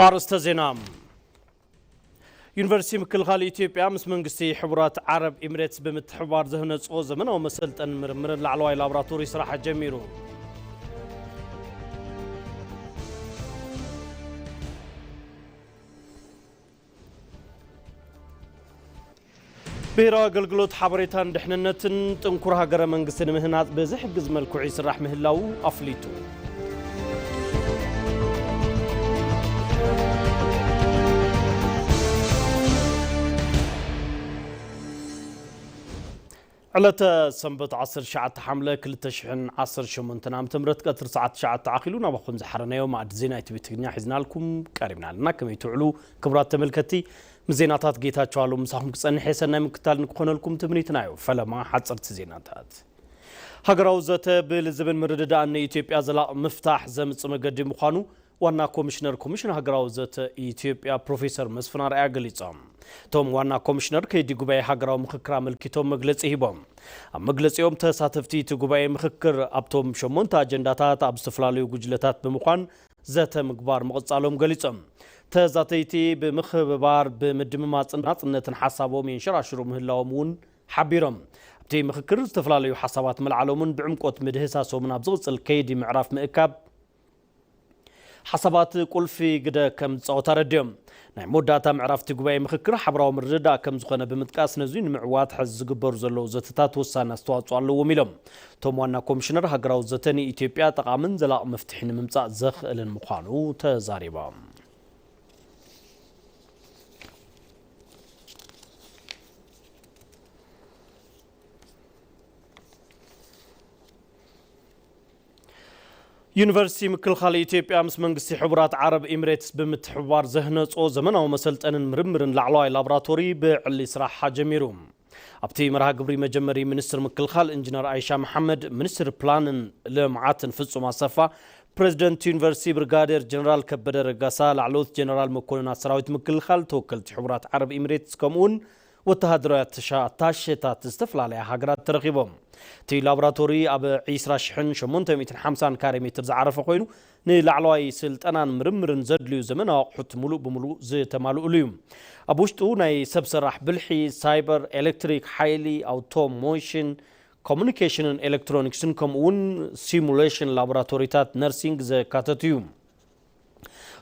ኣርእስተ ዜና። ዩኒቨርሲቲ ምክልኻል ኢትዮጵያ ምስ መንግስቲ ሕቡራት ዓረብ ኤሚሬትስ ብምትሕብባር ዘህነጾ ዘመናዊ መሰልጠን ምርምርን ላዕለዋይ ላቦራቶሪ ስራሕ ጀሚሩ። ብሄራዊ ኣገልግሎት ሓበሬታን ድሕንነትን ጥንኩር ሃገረ መንግስቲ ንምህናጽ ብዝሕግዝ መልክዑ ይስራሕ ምህላዉ ኣፍሊጡ። ዕለተ ሰንበት ዓሰርተ ትሽዓተ ሓምለ ክልተ ሽሕን ዓሰርተ ሸሞንተን ዓመተ ምህረት ቀትሪ ሰዓት ትሽዓተ ኣኺሉ ናባኹም ዝሓረናዮ ማእዲ ዜና ኢቲቪ ትግርኛ ሒዝናልኩም ቀሪብና ኣለና። ከመይ ትውዕሉ ክቡራት ተመልከትቲ? ምስ ዜናታት ጌታቸው ኣሉ ምሳኹም ክጸንሕ እየ። ሰናይ ምክታል ንክኾነልኩም ትምኒትና እዩ። ፈለማ ሓጸርቲ ዜናታት። ሃገራዊ ዘተ ብልዝብን ምርድዳእን ንኢትዮጵያ ዘላቕ ምፍታሕ ዘምጽእ መገዲ ምዃኑ ዋና ኮሚሽነር ኮሚሽን ሃገራዊ ዘተ ኢትዮጵያ ፕሮፌሰር መስፍን ኣርኣያ ገሊጾም። እቶም ዋና ኮሚሽነር ከይዲ ጉባኤ ሃገራዊ ምኽክር ኣመልኪቶም መግለጺ ሂቦም። ኣብ መግለጺኦም ተሳተፍቲ እቲ ጉባኤ ምኽክር ኣብቶም ሸሞንተ ኣጀንዳታት ኣብ ዝተፈላለዩ ጉጅለታት ብምዃን ዘተ ምግባር ምቕጻሎም ገሊጾም። ተዛተይቲ ብምኽብባር ብምድምማጽን ናጽነትን ሓሳቦም የንሸራሽሩ ምህላዎም እውን ሓቢሮም። ኣብቲ ምኽክር ዝተፈላለዩ ሓሳባት ምልዓሎምን ብዕምቆት ምድህሳሶምን ኣብ ዝቕጽል ከይዲ ምዕራፍ ምእካብ ሓሳባት ቁልፊ ግደ ከም ዝጻወት ኣረዲኦም። ናይ መወዳእታ ምዕራፍቲ ጉባኤ ምኽክር ሓበራዊ ምርድዳእ ከም ዝኾነ ብምጥቃስ ነዚ ንምዕዋት ሕዚ ዝግበሩ ዘለዉ ዘተታት ወሳኒ ኣስተዋጽኦ ኣለዎም ኢሎም። እቶም ዋና ኮሚሽነር ሃገራዊ ዘተ ንኢትዮጵያ ጠቓምን ዘላቕ መፍትሒ ንምምጻእ ዘኽእልን ምዃኑ ተዛሪቦም። ዩኒቨርሲቲ ምክልኻል ኢትዮጵያ ምስ መንግስቲ ሕቡራት ዓረብ ኤሚሬትስ ብምትሕብባር ዘህነጾ ዘመናዊ መሰልጠንን ምርምርን ላዕለዋይ ላቦራቶሪ ብዕሊ ስራሓ ጀሚሩ። ኣብቲ መርሃ ግብሪ መጀመሪ ሚኒስትር ምክልኻል ኢንጂነር ኣይሻ መሓመድ፣ ሚኒስትር ፕላንን ልምዓትን ፍጹም ኣሰፋ፣ ፕሬዚደንት ዩኒቨርሲቲ ብርጋዴር ጀነራል ከበደ ረጋሳ፣ ላዕለዎት ጀነራል መኮንናት ሰራዊት ምክልኻል፣ ተወከልቲ ሕቡራት ዓረብ ኤሚሬትስ ከምኡውን ወተሃደራዊ ኣተሻ-፣ ኣታሼታት ዝተፈላለያ ሃገራት ተረኺቦም። እቲ ላቦራቶሪ ኣብ ዕስራ ሽሕን ሸሞንተ ሚእትን ሓምሳን ካሬ ሜትር ዝዓረፈ ኮይኑ፣ ንላዕለዋይ ስልጠናን ምርምርን ዘድልዩ ዘመናዊ ኣቑሑት ምሉእ ብምሉእ ዝተማልኡሉ እዩ። ኣብ ውሽጡ ናይ ሰብ ሰራሕ ብልሒ፣ ሳይበር፣ ኤሌክትሪክ ሓይሊ፣ ኣውቶሞሽን፣ ኮሙኒኬሽንን ኤሌክትሮኒክስን ከምኡ እውን ሲሙሌሽን ላቦራቶሪታት ነርሲንግ ዘካተቱ እዩ።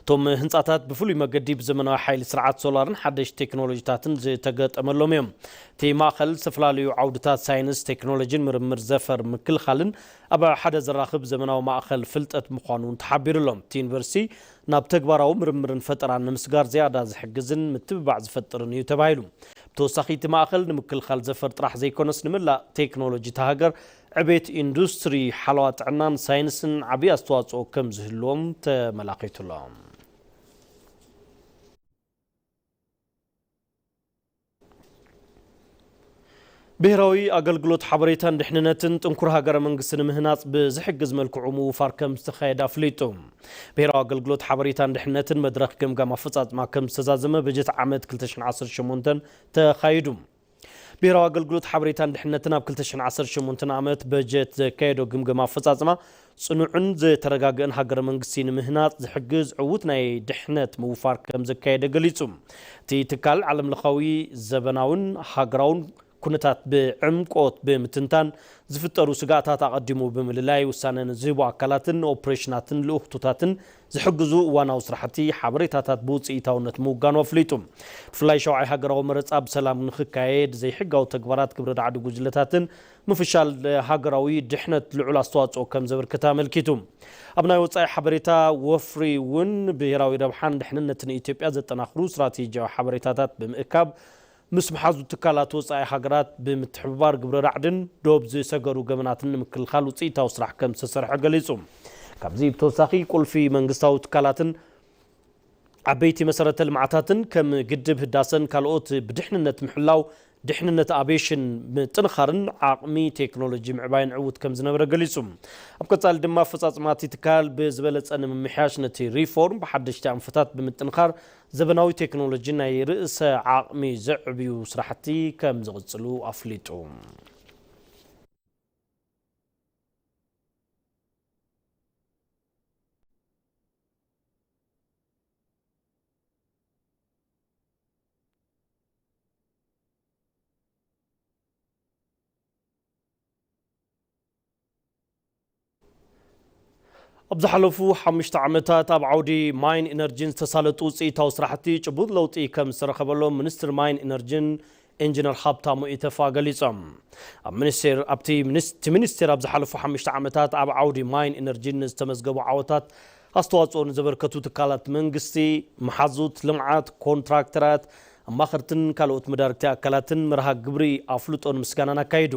እቶም ህንጻታት ብፍሉይ መገዲ ብዘመናዊ ሓይሊ ስርዓት ሶላርን ሓደሽቲ ቴክኖሎጂታትን ዝተገጠመሎም እዮም። እቲ ማእኸል ዝተፈላለዩ ዓውድታት ሳይንስ፣ ቴክኖሎጂን ምርምር ዘፈር ምክልኻልን ኣብ ሓደ ዘራኽብ ዘመናዊ ማእኸል ፍልጠት ምዃኑ እውን ተሓቢሩሎም። እቲ ዩኒቨርሲቲ ናብ ተግባራዊ ምርምርን ፈጠራን ንምስጋር ዝያዳ ዝሕግዝን ምትብባዕ ዝፈጥርን እዩ ተባሂሉ። ብተወሳኺ እቲ ማእኸል ንምክልኻል ዘፈር ጥራሕ ዘይኮነስ ንመላእ ቴክኖሎጂ እታ ሃገር ዕቤት ኢንዱስትሪ፣ ሓለዋ ጥዕናን ሳይንስን ዓብዪ ኣስተዋፅኦ ከም ዝህልዎም ተመላኺቱሎም። ብሄራዊ ኣገልግሎት ሓበሬታን ድሕንነትን ጥንኩር ሃገረ መንግስቲ ንምህናፅ ብዝሕግዝ መልክዑ ምውፋር ከም ዝተኻየደ ኣፍሊጡ። ብሄራዊ ኣገልግሎት ሓበሬታን ድሕንነትን መድረኽ ገምጋም ኣፈፃፅማ ከም ዝተዛዘመ በጀት ዓመት ክልተ ሽሕን ዓሰርተ ሸሞንተን ተኻይዱ። ብሄራዊ ኣገልግሎት ሓበሬታን ድሕነትን ኣብ ክልተ ሽሕን ዓሰርተ ሸሞንተን ዓመት በጀት ዘካየዶ ግምገማ ኣፈጻጽማ፣ ጽኑዕን ዝተረጋገእን ሃገረ መንግስቲ ንምህናጽ ዝሕግዝ ዕዉት ናይ ድሕነት ምውፋር ከም ዘካየደ ገሊጹ። እቲ ትካል ዓለምለኻዊ፣ ዘበናውን ሃገራውን ኩነታት ብዕምቆት ብምትንታን፣ ዝፍጠሩ ስግኣታት ኣቐዲሙ ብምልላይ፣ ውሳነ ንዝህቡ ኣካላትን ንኦፕሬሽናትን ልኡኽቶታትን ዝሕግዙ እዋናዊ ስራሕቲ ሓበሬታታት ብውፅኢታውነት ምውጋኑ ኣፍሊጡ። ብፍላይ ሻውዓይ ሃገራዊ መረፃ ብሰላም ንክካየድ ዘይሕጋዊ ተግባራት ግብረ ራዕዲ ጉጅለታትን ምፍሻል ሃገራዊ ድሕነት ልዑል ኣስተዋፅኦ ከም ዘበርከተ ኣመልኪቱ። ኣብ ናይ ወፃኢ ሓበሬታ ወፍሪ እውን ብሄራዊ ረብሓን ድሕንነትን ኢትዮጵያ ዘጠናኽሩ ስትራቴጂያዊ ሓበሬታታት ብምእካብ ምስ መሓዙ ትካላት ወጻኢ ሃገራት ብምትሕብባር ግብረ ራዕድን ዶብ ዝሰገሩ ገበናትን ንምክልኻል ውጽኢታዊ ስራሕ ከም ዝተሰርሐ ገሊጹ። ካብዚ ብተወሳኺ ቁልፊ መንግስታዊ ትካላትን ዓበይቲ መሰረተ ልምዓታትን ከም ግድብ ህዳሰን ካልኦት ብድሕንነት ምሕላው፣ ድሕንነት ኣቪዬሽን ምጥንኻርን ዓቕሚ ቴክኖሎጂ ምዕባይን ዕዉት ከም ዝነበረ ገሊጹ። ኣብ ቀጻሊ ድማ ኣፈጻጽማ እቲ ትካል ብዝበለጸ ንምምሕያሽ ነቲ ሪፎርም ብሓደሽቲ ኣንፈታት ብምጥንኻር ዘበናዊ ቴክኖሎጂ ናይ ርእሰ ዓቕሚ ዘዕብዩ ስራሕቲ ከም ዝቕጽሉ ኣፍሊጡ። ኣብ ዝሓለፉ ሓሙሽተ ዓመታት ኣብ ዓውዲ ማይን ኢነርጂን ዝተሳለጡ ውፅኢታዊ ስራሕቲ ጭቡጥ ለውጢ ከም ዝተረኸበሎም ሚኒስትር ማይን ኢነርጂን ኢንጂነር ሃብታሙ ኢተፋ ገሊጾም። ኣብ ሚኒስቴር ኣብቲ ሚኒስ- እቲ ሚኒስቴር ኣብ ዝሓለፉ ሓሙሽተ ዓመታት ኣብ ዓውዲ ማይን ኢነርጂን ንዝተመዝገቡ ዓወታት ኣስተዋፅኦ ንዘበርከቱ ትካላት መንግስቲ፣ መሓዙት ልምዓት፣ ኮንትራክተራት፣ ኣማኸርትን ካልኦት መዳርግቲ ኣካላትን መርሃ ግብሪ ኣፍልጦን ምስጋናን ኣካይዱ።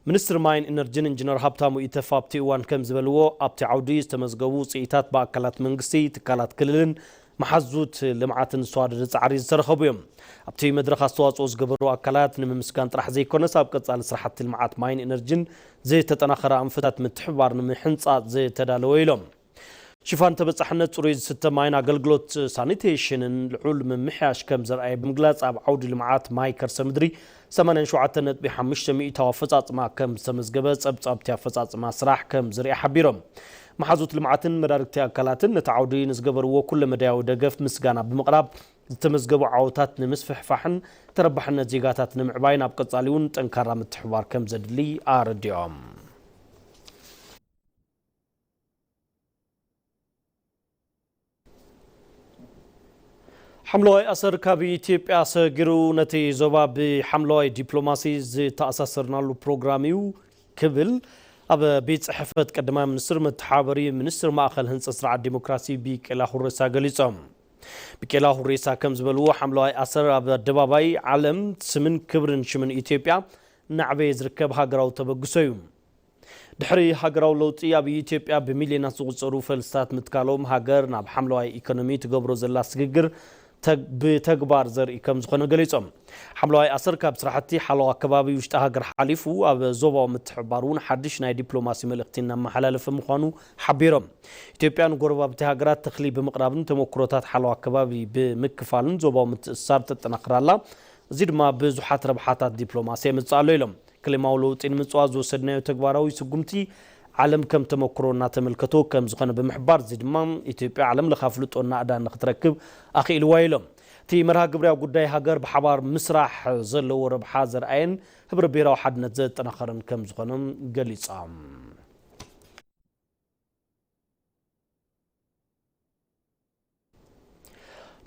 ሚኒስትር ማይን ኢነርጂን ኢንጂነር ሃብታሙ ኢተፋ ኣብቲ እዋን ከም ዝበልዎ፣ ኣብቲ ዓውዲ ዝተመዝገቡ ውፅኢታት ብኣካላት መንግስቲ፣ ትካላት ክልልን መሓዙት ልምዓትን ዝተዋደደ ፃዕሪ ዝተረኸቡ እዮም። ኣብቲ መድረኽ ኣስተዋፅኦ ዝገበሩ ኣካላት ንምምስጋን ጥራሕ ዘይኮነስ፣ ኣብ ቀፃሊ ስራሕቲ ልምዓት ማይን ኢነርጂን ዝተጠናኸረ ኣንፈታት ምትሕብባር ንምሕንፃፅ ዝተዳለወ ኢሎም። ሽፋን ተበፃሕነት ፅሩይ ዝስተ ማይን ኣገልግሎት ሳኒቴሽንን ልዑል ምምሕያሽ ከም ዘርኣየ ብምግላፅ፣ ኣብ ዓውዲ ልምዓት ማይ ከርሰ ምድሪ ሰማንያን ሸውዓተን ነጥቢ ሓሙሽተ ሚእታዊ ኣፈፃፅማ ከም ዝተመዝገበ ፀብፃብቲ ኣፈፃፅማ ስራሕ ከም ዝርአ ሓቢሮም። መሓዙት ልምዓትን መዳርግቲ ኣካላትን ነቲ ዓውዲ ንዝገበርዎ ኩለ መዳያዊ ደገፍ ምስጋና ብምቕራብ፣ ዝተመዝገቡ ዓወታት ንምስፍሕፋሕን ተረባሕነት ዜጋታት ንምዕባይን ኣብ ቀፃሊ እውን ጠንካራ ምትሕብባር ከም ዘድሊ ኣረዲኦም። ሓምለዋይ ኣሰር ካብ ኢትዮጵያ ሰጊሩ ነቲ ዞባ ብሓምለዋይ ዲፕሎማሲ ዝተኣሳሰርናሉ ፕሮግራም እዩ ክብል ኣብ ቤት ጽሕፈት ቀዳማይ ሚኒስትር መተሓባበሪ ሚኒስትር ማእኸል ህንጸት ስርዓት ዲሞክራሲ ቢቄላ ሁሬሳ ገሊጾም። ቢቄላ ሁሬሳ ከም ዝበልዎ፣ ሓምለዋይ ኣሰር ኣብ ኣደባባይ ዓለም ስምን ክብርን ሽምን ኢትዮጵያ እናዕበየ ዝርከብ ሃገራዊ ተበግሶ እዩ። ድሕሪ ሃገራዊ ለውጢ ኣብ ኢትዮጵያ ብሚልዮናት ዝቑጸሩ ፈልስታት ምትካሎም፣ ሃገር ናብ ሓምለዋይ ኢኮኖሚ ትገብሮ ዘላ ስግግር ተግ- ብተግባር ዘርኢ ከም ዝኾነ ገሊጾም። ሓምለዋይ ኣሰር ካብ ስራሕቲ ሓለዋ ከባቢ ውሽጢ ሃገር ሓሊፉ፣ ኣብ ዞባዊ ምትሕብባር እውን ሓድሽ ናይ ዲፕሎማሲ መልእኽቲ እናመሓላለፈ ምዃኑ ሓቢሮም። ኢትዮጵያ ንጎረባብቲ ሃገራት ተኽሊ ብምቕራብን ተመክሮታት ሓለዋ ከባቢ ብምክፋልን ዞባዊ ምትእስሳር ተጠናኽር ኣላ። እዚ ድማ ብዙሓት ረብሓታት ዲፕሎማሲ የምጽእ ኣሎ ኢሎም። ክሊማዊ ለውጢ ንምጽዋር ዝወሰድናዮ ተግባራዊ ስጉምቲ ዓለም ከም ተመክሮ እናተመልከቶ ከም ዝኾነ ብምሕባር፣ እዚ ድማ ኢትዮጵያ ዓለም ለኸ ኣፍልጦ ናእዳ ንክትረክብ ኣኽኢልዋ ኢሎም። እቲ መርሃ ግብሪ ኣብ ጉዳይ ሃገር ብሓባር ምስራሕ ዘለዎ ረብሓ ዘርኣየን ህብረ ብሔራዊ ሓድነት ዘጠናኸረን ከም ዝኾነ ገሊጾም።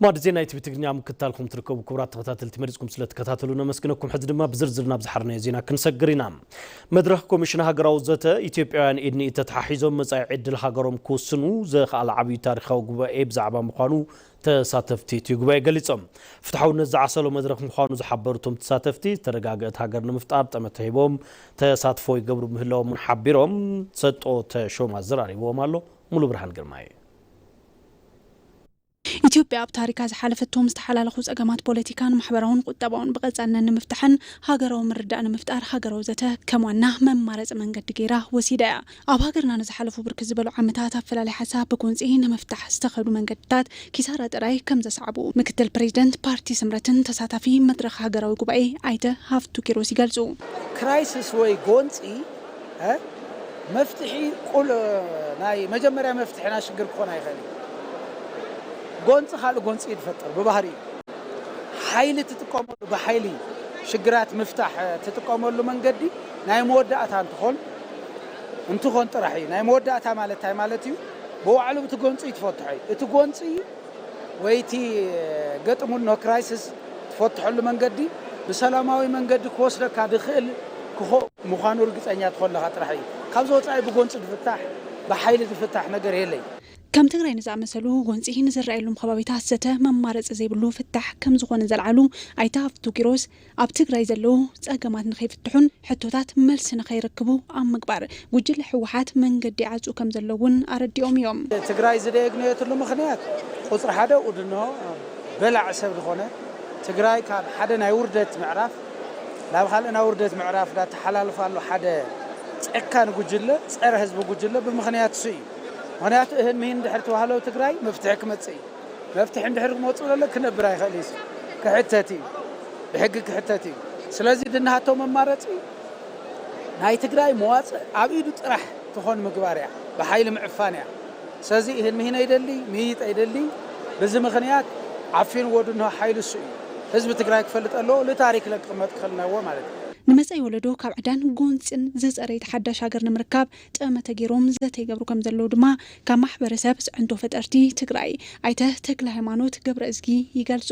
ማዕድ ዜና ኢቲቪ ትግርኛ ምክትታልኩም ትርከቡ ክቡራት ተኸታተልቲ፣ መሪጽኩም ስለ ትከታተሉ ነመስግነኩም። ሕዚ ድማ ብዝርዝር ናብ ዝሓርናዮ ዜና ክንሰግር ኢና። መድረኽ ኮሚሽን ሃገራዊ ዘተ፣ ኢትዮጵያውያን ኢድ ንኢድ ተተሓሒዞም መጻኢ ዕድል ሃገሮም ክውስኑ ዘኽኣለ ዓብዪ ታሪኻዊ ጉባኤ ብዛዕባ ምዃኑ ተሳተፍቲ እቲ ጉባኤ ገሊጾም። ፍትሓውነት ዝዓሰሎ መድረኽ ምዃኑ ዝሓበሩ እቶም ተሳተፍቲ፣ ዝተረጋገአት ሃገር ንምፍጣር ጠመተ ሂቦም ተሳትፎ ይገብሩ ምህላዎም ሓቢሮም። ሰጦ ተሾማ ዘራሪብዎም ኣሎ። ሙሉ ብርሃን ግርማይ። ኢትዮጵያ ኣብ ታሪካ ዝሓለፈቶም ዝተሓላለኹ ጸገማት ፖለቲካን ማሕበራውን ቁጠባውን ብቐጻልነት ንምፍታሕን ሃገራዊ ምርዳእ ንምፍጣር ሃገራዊ ዘተ ከም ዋና መማረፂ መንገዲ ገይራ ወሲዳ እያ። ኣብ ሃገርና ንዝሓለፉ ብርክት ዝበሉ ዓመታት ኣፈላላይ ሓሳብ ብጎንፂ ንምፍታሕ ዝተኸዱ መንገድታት ኪሳራ ጥራይ ከም ዘስዓቡ ምክትል ፕሬዚደንት ፓርቲ ስምረትን ተሳታፊ መድረኽ ሃገራዊ ጉባኤ ኣይተ ሃፍቱ ኪሮስ ይገልፁ። ክራይሲስ ወይ ጎንፂ እ መፍትሒ ቁል ናይ መጀመርያ መፍትሒ ናይ ሽግር ክኾን ኣይኽእል እዩ። ጎንፂ ካልእ ጎንፂ እዩ ዝፈጥር ብባህሪ። ሓይሊ ትጥቀመሉ፣ ብሓይሊ ሽግራት ምፍታሕ ትጥቀመሉ መንገዲ ናይ መወዳእታ እንትኾን እንትኾን ጥራሕ እዩ። ናይ መወዳእታ ማለት እንታይ ማለት እዩ? ብባዕሉ እቲ ጎንፂ እዩ ትፈትሖ እዩ። እቲ ጎንፂ ወይ እቲ ገጥሙ እንሆ ክራይሲስ ትፈትሐሉ መንገዲ ብሰላማዊ መንገዲ ክወስደካ ዝኽእል ክኾ ምዃኑ ርግፀኛ ትኾለኻ ጥራሕ እዩ። ካብዚ ወፃኢ ብጎንፂ ዝፍታሕ፣ ብሓይሊ ዝፍታሕ ነገር የለይ። ከም ትግራይ ንዝኣመሰሉ ጎንፂ ንዝረኣየሎም ከባቢታት ዘተ መማረፂ ዘይብሉ ፍታሕ ከም ዝኾነ ዘልዓሉ ኣይተ ሃፍቱ ኪሮስ፣ ኣብ ትግራይ ዘለዉ ጸገማት ንኸይፍትሑን ሕቶታት መልሲ ንኸይረክቡ ኣብ ምግባር ጉጅለ ህወሓት መንገዲ ይዓጹ ከም ዘለዉ እውን ኣረዲኦም እዮም። ትግራይ ዝደየግነየትሉ ምኽንያት ቁፅሪ ሓደ ውድኖ በላዕ ሰብ ዝኾነ ትግራይ ካብ ሓደ ናይ ውርደት ምዕራፍ ናብ ካልእ ናይ ውርደት ምዕራፍ እንዳተሓላልፋሉ ሓደ ጨካን ጉጅለ፣ ፀረ ህዝቢ ጉጅለ ብምኽንያት እሱ እዩ። ምኽንያቱ እህን ምሂን ድሕር ተባህለው ትግራይ መፍትሒ ክመፅእ እዩ። መፍትሒ እንድሕር ክመፅኡ ለለ ክነብር ኣይኽእል እዩ። ክሕተት እዩ። ብሕጊ ክሕተት እዩ። ስለዚ ድናሃቶ መማረፂ ናይ ትግራይ መዋፅእ ኣብ ኢዱ ጥራሕ ትኾን ምግባር እያ። ብሓይሊ ምዕፋን እያ። ስለዚ እህን ምሂን ኣይደሊ፣ ምይይጥ ኣይደሊ። በዚ ምኽንያት ዓፊንዎ ድንሆ ሓይሊ እሱ እዩ። ህዝቢ ትግራይ ክፈልጥ ኣለዎ። ልታሪክ ለክቕመጥ ክኽእል ነዎ ማለት እዩ። ንመጻኢ ወለዶ ካብ ዕዳን ጎንጽን ዝጸረየት ሓዳሽ ሃገር ንምርካብ ጠመተ ገይሮም ዘተ ይገብሩ ከም ዘለዉ ድማ ካብ ማሕበረሰብ ጽዕንቶ ፈጠርቲ ትግራይ ኣይተ ተክለ ሃይማኖት ገብረ እዝጊ ይገልጹ።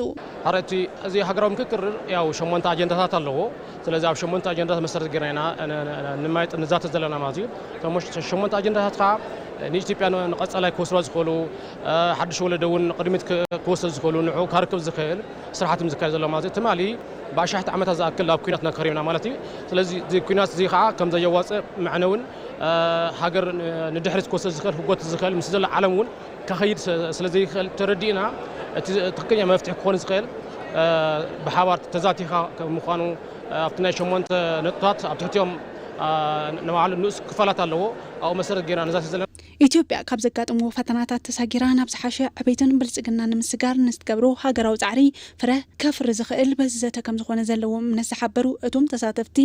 ኣረቲ እዚ ሃገራዊ ምክክር ያው ሸሞንተ ኣጀንዳታት ኣለዎ። ስለዚ ኣብ ሸሞንተ ኣጀንዳታት መሰረት ገይርና ኢና ን- ን- ን- ንማይጥ ንዛተ ዘለና ማለት እዩ። እቶም ሸ- ሸሞንተ ኣጀንዳታት ከዓ ንኢትዮጵያ ን- ንቐጻላይ ክወስድዋ ዝኽእሉ፣ እ፣ ሓድሽ ወለዶ እውን ንቕድሚት ክ- ክወስድ ዝኽእሉ፣ ንዑ ከርክብ ዝኽእል ስራሕቲ ምስ ዝካየድ ዘሎ ማለት እዩ። ትማሊ ብኣሽሓት ዓመታት ዝኣክል ኣብ ኲናት ኢና ከሪምና ማለት እዩ። ስለዚ እዚ ኲናት እዚ ከዓ ከም ዘየዋፅእ መዕነውን፣ እ፣ ሃገር ን- ንድሕሪት ክወስድ ዝኽእል፣ ክጎትት ዝኽእል፣ ምስ ዘሎ ዓለም እውን ከኸይድ ስ- ስለ ዘይኽእል ተረዲእና፣ እቲ ትክክለኛ መፍትሒ ክኾን ዝኽእል፣ እ፣ ብሓባር ተዛቲኻ ከም ምዃኑ፣ እ፣ ኣብቲ ናይ ሸሞንተ ነጥብታት ኣብ ትሕቲኦም፣ እ፣ ንባዕሉ ንኡስ ክፋላት ኣለዎ። ኣብኡ መሰረት ገይርና ንዛቲ ዘለና። ኢትዮጵያ ካብ ዘጋጥምዎ ፈተናታት ተሳጊራ ናብ ዝሓሸ ዕቤትን ብልጽግና ንምስጋር ንዝትገብሮ ሃገራዊ ጻዕሪ ፍረ ከፍሪ ዝኽእል በዚ ዘተ ከም ዝኾነ ዘለዎም እምነት ዝሓበሩ እቶም ተሳተፍቲ፣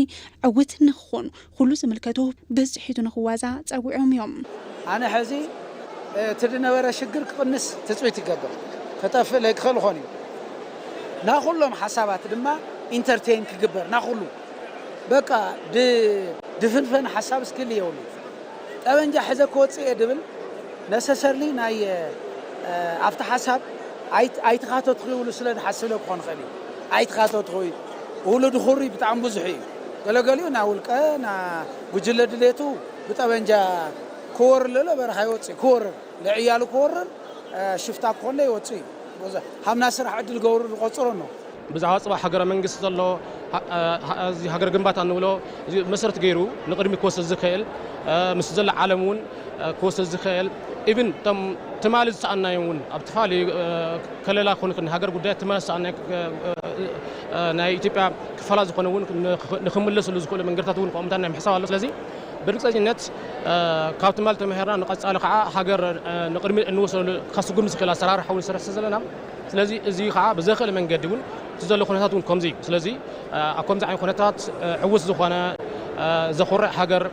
ዕውት ንኽኾኑ ኩሉ ዝምልከቶ ብጽሒቱ ንኽዋዛ ጸዊዖም እዮም። ኣነ ሕዚ እቲ ዝነበረ ሽግር ክቕንስ ትጽቢት ይገብር፣ ክጠፍእ ለይክእል ኾን እዩ። ናኹሎም ሓሳባት ድማ ኢንተርቴን ክግበር ናኹሉ በቃ ድ- ድፍንፈን ሓሳብ እስክል የብሉ። ጠበንጃ ሕዘ ክወፅእ እየ ድብል ነሰሰርሊ ናይ ኣብቲ ሓሳብ ኣይትኻተትኹ ይብሉ ስለ ዝሓስብ ክኾን ይኽእል እዩ። ኣይትኻተትኹ ውሉድ ኹሪ ብጣዕሚ ብዙሕ እዩ። ገለገሊኡ ና ውልቀ ና ጉጅለ ድሌቱ ብጠበንጃ ክወርር ለሎ በረኻ ይወፅእ ክወርር ለዕያሉ ክወርር ሽፍታ ክኾን ይወፅእ እዩ። ሃምና ስራሕ ዕድል ገብሩ ዝቆፅሮ ነው። ብዛዕባ ፅባሕ ሃገረ መንግስቲ ዘሎ እዚ ሃገር ግንባታ እንብሎ እዚ መሰረት ገይሩ ንቕድሚ ክወስድ ዝኽእል ምስ ዘሎ ዓለም እውን ክወስድ ዝኽእል ኢቭን እቶም ትማሊ ዝሰኣናዮም እውን ኣብ ተፈላለዩ ከለላ ክኾን ይኽእል ሃገር ጉዳይ ትማሊ ዝሰኣናዮ ናይ ኢትዮጵያ ክፋላት ዝኾነ እውን ንኽምለስሉ ዝኽእሉ መንገድታት እውን ከምኡታት ናይ ምሕሳብ ኣሎ። ስለዚ ብርግፀኝነት ካብ ትማሊ ተማሂርና ንቐፃሊ ከዓ ሃገር ንቕድሚ እንወስደሉ ከስጉም ዝኽእል ኣሰራርሓ እውን ንሰርሕ ዘለና። ስለዚ እዚ ከዓ ብዘኽእል መንገዲ እውን እቲ ዘሎ ኩነታት እውን ከምዚ እዩ። ስለዚ ኣብ ከምዚ ዓይነት ኩነታት ዕውት ዝኾነ ዘኹርዕ ሃገር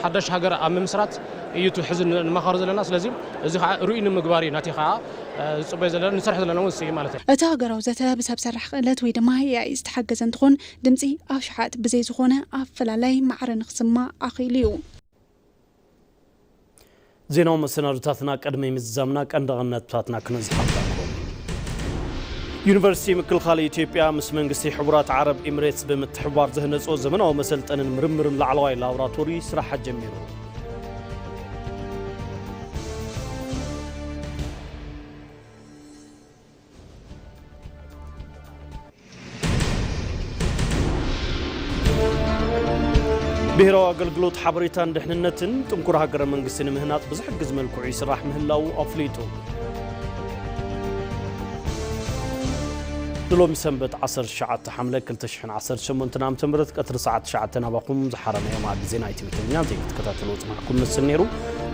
ሓዳሽ ሃገር ኣብ ምምስራት እዩ እቲ ሕዚ ንመኻሩ ዘለና። ስለዚ እዚ ከዓ ርኡይ ንምግባር እዩ ናቲ ከዓ ዝፅበዮ ዘለና ንሰርሕ ዘለና እውን እሱ እዩ ማለት እዩ። እቲ ሃገራዊ ዘተ ብሰብ ሰራሕ ክእለት ወይ ድማ ኤኣይ ዝተሓገዘ እንትኾን ድምፂ ኣሽሓት ብዘይ ዝኾነ ኣፈላላይ ማዕረ ንክስማዕ ኣኽኢሉ እዩ። ዜናዊ መሰናዱታትና ቅድሚ ምዝዛምና ቀንዲ ነጥብታትና ክነዝሓልኩም። ዩኒቨርሲቲ ምክልኻል ኢትዮጵያ ምስ መንግስቲ ሕቡራት ዓረብ ኤምሬትስ ብምትሕብባር ዘህነጾ ዘመናዊ መሰልጠንን ምርምርን ላዕለዋይ ላቦራቶሪ ስራሕ ጀሚሩ። ብሄራዊ ኣገልግሎት ሓበሬታን ድሕንነትን ጥንኩር ሃገረ መንግስቲ ንምህናፅ ብዝሕግዝ መልክዑ ይስራሕ ምህላዉ ኣፍሊጡ። ንሎሚ ሰንበት ዓሰርተ ትሽዓተ ሓምለ ክልተ ሽሕን ዓሰርተ ሸሞንተን ዓመተ ምህረት ቀትሪ ሰዓት ትሽዓተ ናባኹም ዝሓረናዮ መኣዲ ዜና ኢትዮ ትግርኛ ዘይክትከታተልዎ ጽናሕኩም መስል ነይሩ።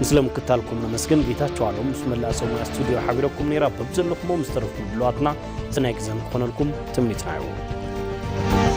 ምስለ ምክታልኩም ነመስግን። ጌታቸው ኣሎም ምስ መላእ ሰብ ሞያ ስቱድዮ ሓቢረኩም ነይራ። በብዘለኹሞ ምስ ተረፍኩም ድልዋትና ሰናይ ግዘ ንክኾነልኩም ትምኒትና እዩ።